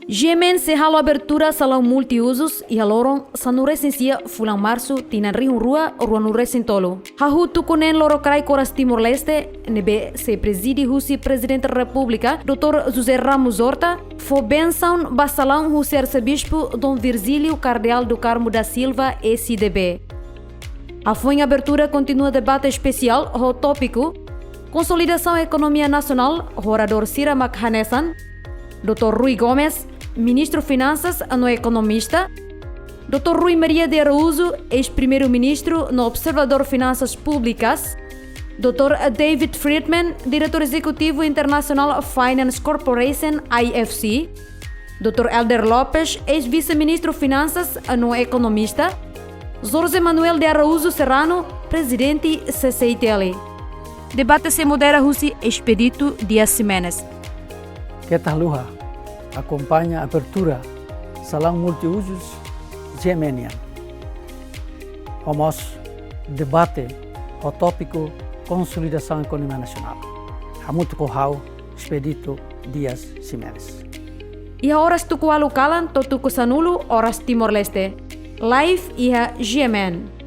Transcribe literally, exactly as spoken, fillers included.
GMN sei halo abertura salaun multiuzus iha loron sanulu-resin-sia fulan Marsu tinan rihun rua ruanulu-resin-tolu. Hahú tuku neen lorokraik oras Timor-Leste, ne'ebé sei prezide husi Prezidente Repúblika, doutór José Ramos Horta, fó bensaun ba salaun husi Arsebispu Dom Virgílio Cardeal do Carmo da Silva, S D B. Hafoin abertura kontinua debate espesiál ho tópiku Konsolidasaun Ekonomia Nasionál, oradór sira mak hanesan doutór Rui Gomes, Ministru Finansas no ekonomista, doutór Rui Maria de Araújo, eis-Primeiru-Ministru no observadór finansas públikas, doutór David Friedman, Diretór Ezekutivu International Finance Corporation, I F C, doutór Helder Lopes, eis-Vise-Ministru Finansas no ekonomista, Jorge Manuel de Araújo Serrano, Prezidente C C I T L. Debate sei modera husi Expedito Dias Ximenes. Keta haluha akompaña abertura salaun multiuzus GMN nian. Ho mós debate ho tópiku Konsolidasaun Ekonomia Nasionál. Hamutuk ho ha'u, Expedito Dias Ximenes. Iha oras tuku ualu kalan to'o tuku sanulu oras Timor-Leste. Live iha GMN.